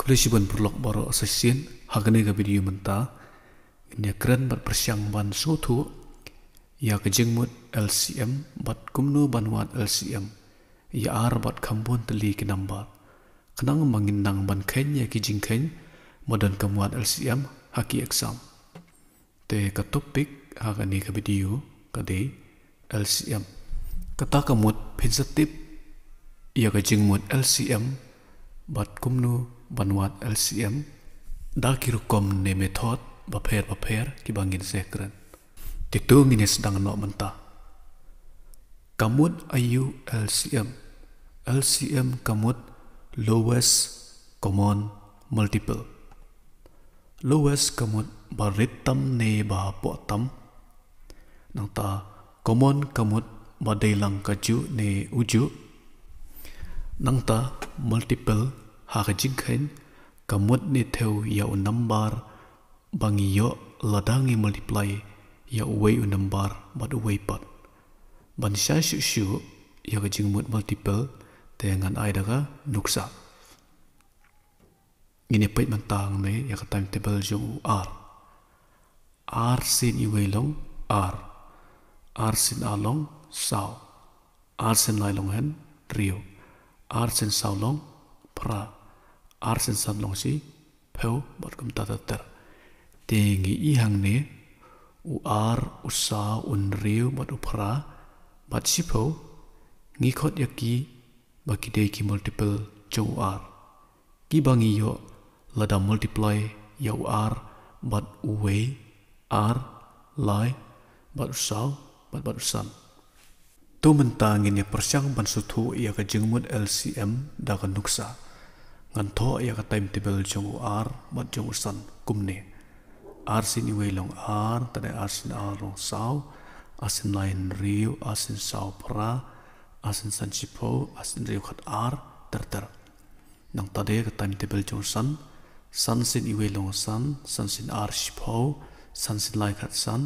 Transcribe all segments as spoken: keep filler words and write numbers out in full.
Khublei shibun paralok baroh sa shisien, ha kane ka video mynta ngin ïa kren bad pyrshang ban sngewthuh ïa ka jingmut L C M bad kumno ban wad L C M ïa ar bad kham bun tylli ki nambar, khnang ba ngin nang ban kheiñ ïa ki jingkheiñ ba donkam wad L C M ha ki exam. Te ka topic ha kane ka video ka dei L C M. Kata ka mut phin sa tip ïa ka jingmut L C M bad kumno ban wad L C M da ki rukom ne method bapher bapher kiba ngin sa kren. Te to ngin ïa sdang noh mynta. Ka mut aïu L C M? L C M ka mut lowest common multiple. Lowest ka mut ba rit tam ne ba hapoh tam. Nangta common ka mut ba dei lang kajuh ne ujuh. Nangta multiple ha ka jingkheiñ ka mut ne thew ïa u nambar ba ngi ïoh lada ngi multiply ïa uwei u nambar bad uwei pat. Ban shai shuh shuh ïa ka jingmut multiple te ngan ai da ka nuksa. Ngin ïa peit mynta hangne ïa ka timetable jong u ar. Ar sien iwei long ar. Ar sien ar long saw. Ar sien lai long hynriew. Ar sien saw long phra. Ar sien san long shiphew bad kumta ter ter. Te ngi i hangne u ar, u saw, u hynriew bad u phra bad shiphew, ngi khot ïa ki ba ki dei ki multiple jong u ar, kiba ngi ïoh lada multiply ïa u ar bad uwei, ar, lai bad u saw bad bad u san. To mynta ngin ïa pyrshang ban sngewthuh ïa ka jingmut L C M da ka nuksa. Ngan thoh ïa ka timetable jong u ar bad jong u san kumne. Ar sien iwei long ar, tad ar sien ar long saw, ar sien lai hynriew, ar sien saw phra, ar sien san shiphew, ar sien hynriew khat ar, ter ter. Nangta de ka timetable jong u san, san sien iwei long san, san sien ar shiphew, san sien lai khat san,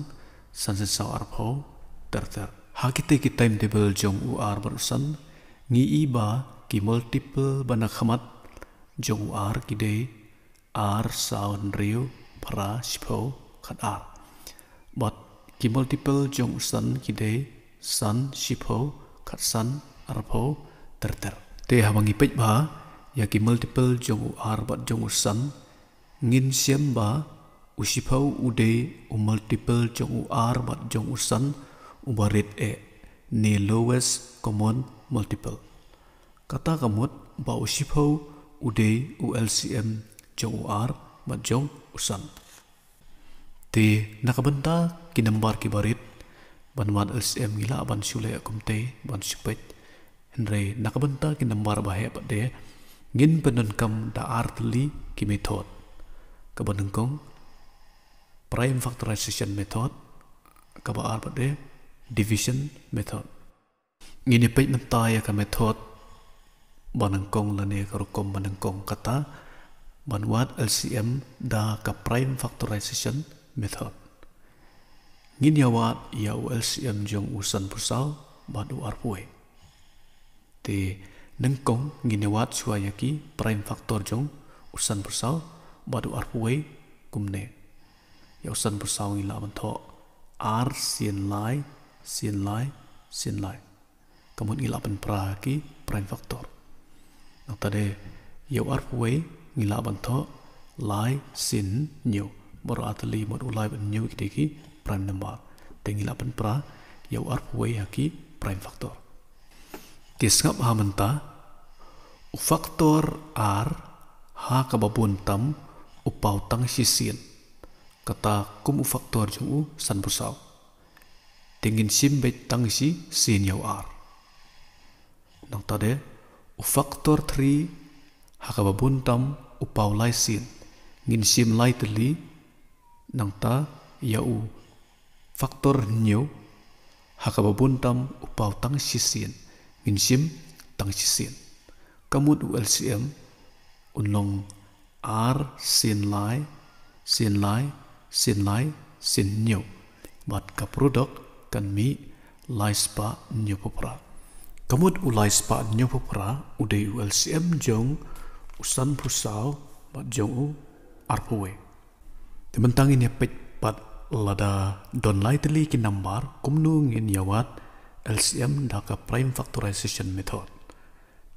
san sien saw arphew, ter ter. Ha kita ki timetable jong u ar bad u san ngi i ba ki multiple ba na khmat jong u ar ki dei ar, saw, hynriew, phra, shiphew, khat ar. Bad ki multiple jong u san ki dei san, shiphew, khat san, arphew, ter ter. Te haba ngi peit bha ïa ki multiple jong u ar bad jong u san, ngin shem ba u shiphew u dei u multiple jong u ar bad jong u san uba rit eh, ne lowest common multiple. Kata ka mut ba u shiphew u dei u L C M jong u ar bad jong u san. Te na ka bynta ki nambar kiba rit ban wad L C M ngi lah ban shu leh kumtei ban shu peit. Hynrei na ka bynta ki nambar ba heh pat de ngin pyndonkam da ar tylli ki method. Kaba nyngkong, prime factorization method, kaba ar pat de division method. Ngin ïa peit mynta ïa ka method ba nyngkong lane ka rukom ba nyngkong, kata ban wad L C M da ka prime factorization method. Ngin ïa wad ïa u L C M jong u sanphew saw bad u arphew wei. Te nyngkong ngin ïa wad shuwa ïa ki prime factor jong u sanphew saw bad u arphew wei kumne. Ïa u sanphew saw ngi lah ban thoh ar sien lai sien lai sien lai. Ka mut ngi lah ban pra ki prime factor. Nangta de ïa u arphew wei ngi lah ban thoh lai sien hynñiew. Baroh ar tylli mut u lai bad hynñiew ki dei ki prime number. Te ngi lah ban pra ïa u arphew wei ha ki prime factor. Te sngap ha mynta, u factor ar ha kaba bun tam u paw tang shisien. Kata kum u factor jong u sanphew saw. Te ngin shim beit tang shisien ïa u ar. Nangta de u factor three ha kaba bun tam u paw lai sien. Ngin shim lai tylli. Nangta ïa u factor hynñiew ha kaba bun tam u paw tang shisien. Ngin shim tang shisien. Ka mut u L C M un long ar sien lai sien lai sien lai sien hynñiew. Bad ka product kan mih lai spah hynñiewphew phra. Ka mut u lai spah hynñiewphew phra u dei u L C M jong u sanphew saw jong u arphew wei. Te mynta ngin ïa peit pat lada don lai tylli ki nambar, kumno ngin ïa wad L C M da ka prime factorization method.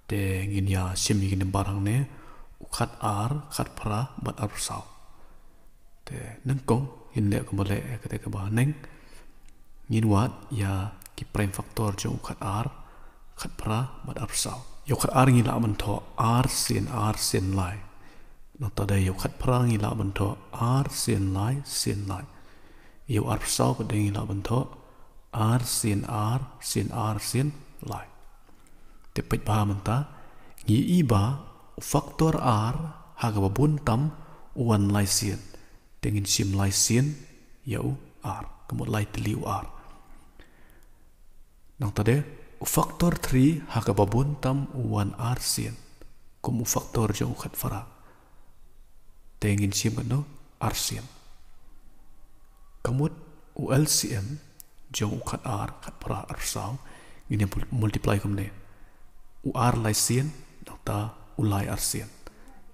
Te ngin ïa shim ïa ki nambar hangne, u khat ar, khat phra bad arphew saw. Te nyngkong ngin leh kumba leh ïa kata kaba neng. Ngin wad ïa ki prime factor jong u khat ar, khat phra bad arphew saw. Ïa u khat ar ngi lah ban thoh ar sien ar sien lai. Nangta de ïa u khat phra ngi lah ban thoh ar sien lai sien lai. Ïa u arphew saw pat de ngi lah ban thoh ar sien ar sien ar sien lai. Te peit bha mynta, ngi i ba u factor ar ha kaba bun tam u wan lai sien. Te ngin shim lai sien ïa u ar, ka mut lai tylli u ar. Nangta de u factor three ha kaba bun tam u wan ar sien, kum u factor jong u khat phra. Te ngin shim katno, ar sien. Ka mut u L C M jong u khat ar, khat phra, arphew saw, ngin ïa mul-, multiply kumne. U ar lai sien, nangta u lai ar sien.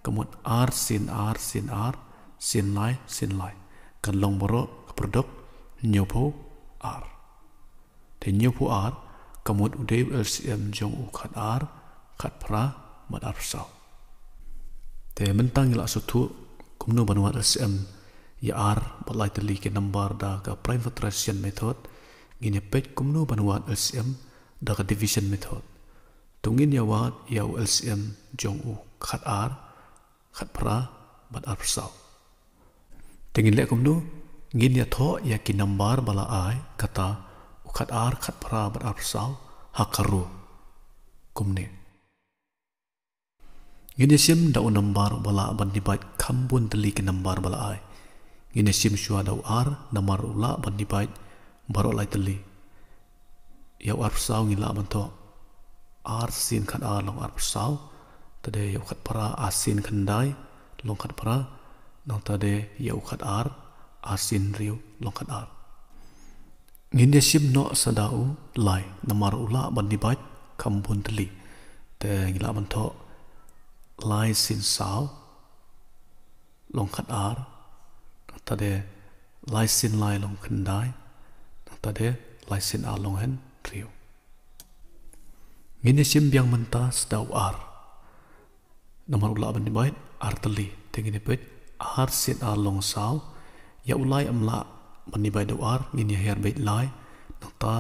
Ka mut ar sien ar sien ar, sien lai sien lai. Kan long baroh ka product hynñiewphew ar. Te hynñiewphew ar, ka mut u dei u L C M jong u khat ar, khat phra bad arphew saw. Te mynta ngi la sngewthuh kumno ban wad L C M ïa ar bad lai tylli ki nambar da ka prime factorization method, ngin ïa peit kumno ban wad L C M da ka division method. To ngin ïa wad ïa u L C M jong u khat ar, khat phra bad arphew saw. Te ngin leh kumno, ngin ïa thoh ïa ki nambar ba la ai, kata u khat ar, khat phra bad arphew saw ha ka row. Kumne. Ngin ïa shim da u nambar uba lah ban divide kham bun tylli ki nambar ba la ai. Ngin ïa shim shuwa da u ar, namar u lah ban divide baroh lai tylli. Ïa u arphew saw ngi lah ban thoh ar sien khat ar long arphew saw. Te de ïa u khat phra ar sien khyndai long khat phra. Nangta de ïa u khat ar, ar sien hynriew long khat ar. Ngin ïa shim noh sa da u lai, namar u lah ban divide kham bun tylli. Te ngi lah ban thoh lai sien saw long khat ar, nangta de lai sien lai long khyndai, nangta de lai sien ar long hynriew. Ngin ïa shim biang mynta sa da u ar. Namar u lah ban divide ar tylli, te ngin ïa peit ar sien ar long saw. Ïa u lai ym lah ban divide da u ar, ngin ïa hiar beit lai. Nangta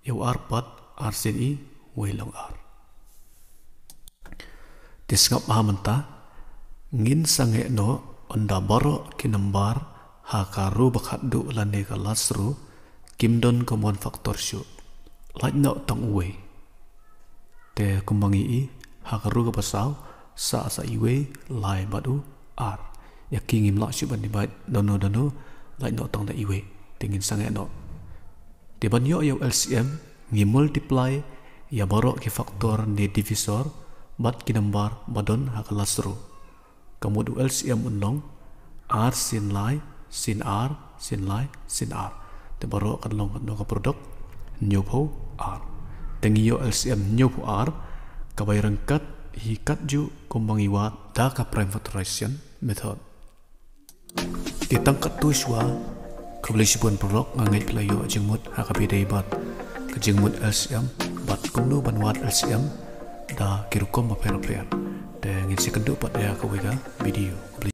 ïa u ar pat, ar sien i wei long ar. Te sngap bha mynta, ngin sangeh noh ynda baroh ki nambar ha ka row ba khatduh lane ka last row kim don ka mon factor shuh. Lait noh tang uwei. Te kumba ngi i, ha ka row kaba saw, sah sa iwei, lai bad u ar. Ïa ki ngim lah shuh ban divide da uno da uno, lait noh tang da iwei. Te ngin sangeh noh. Te ban ïoh ïa u L C M, ngi multiply ïa baroh ki factor ne divisor bad ki nambar ba don ha ka last row. Ka mut u L C M un long ar sien lai sien ar sien lai sien ar. Te baroh kan long katno ka product? Hynñiewphew ar. Te ngi ïoh L C M hynñiewphew ar, kaba ïaryngkat hi katjuh kumba ngi wad da ka prime factorization method. Te tang katto shuwa, khublei shibun paralok, nga ngeit phi la ïoh jingmut ha kaba ïadei bad ka jingmut L C M bad kumno ban wad L C M da ki rukom bapher bapher. Te ngin sa ïakynduh pat ïa kawei ka video. Khublei.